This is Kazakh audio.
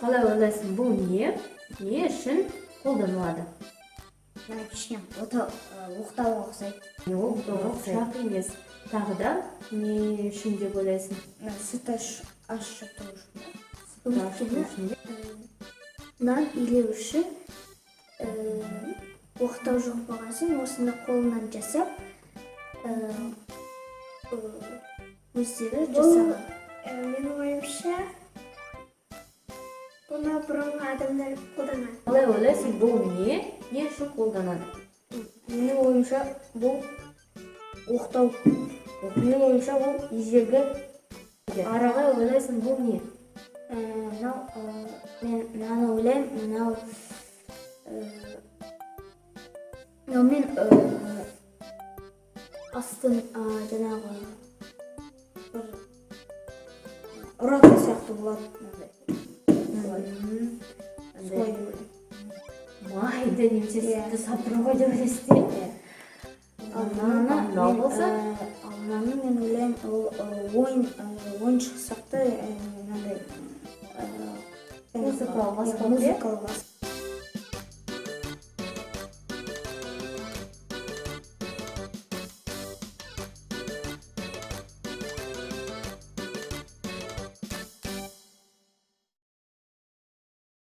Қалай ойлайсың, бұл не? Не үшін қолданылады? Мына кішкене оқтауға ұқсайды. Ол пышақ емес. Тағы да не үшін деп ойлайсың? Мына сүт ашыту үшін. Сүтті ашыту үшін бе? Нан илеу үшін, оқтау жоқ болған соң, осыны қолынан жасап, өздері жасаған. Менің ойымша, бұны бұрынғы адамдар қолданған. Қалай ойлайсың, бұл не? Не үшін қолданады? Менің ойымша, бұл оқтау. Менің ойымша, бұл ежелгі арақ. Қалай ойлайсың, бұл не? Мынау, мен мынаны ойлаймын, мынау мынаумен астын жаңағы бір ұратын сияқты болады мынандай. Солай. Солай деп ойлаймын. Майды немесе Иә. сүтті сапыру ғой деп ойлайсың, иә? Иә. Ал мынаны Мынау мен, болса? Ал мынаны мен ойлаймын, ол ойыншық сияқты, мынандай Музыкалық иә, аспап, иә? Музыкалық аспап.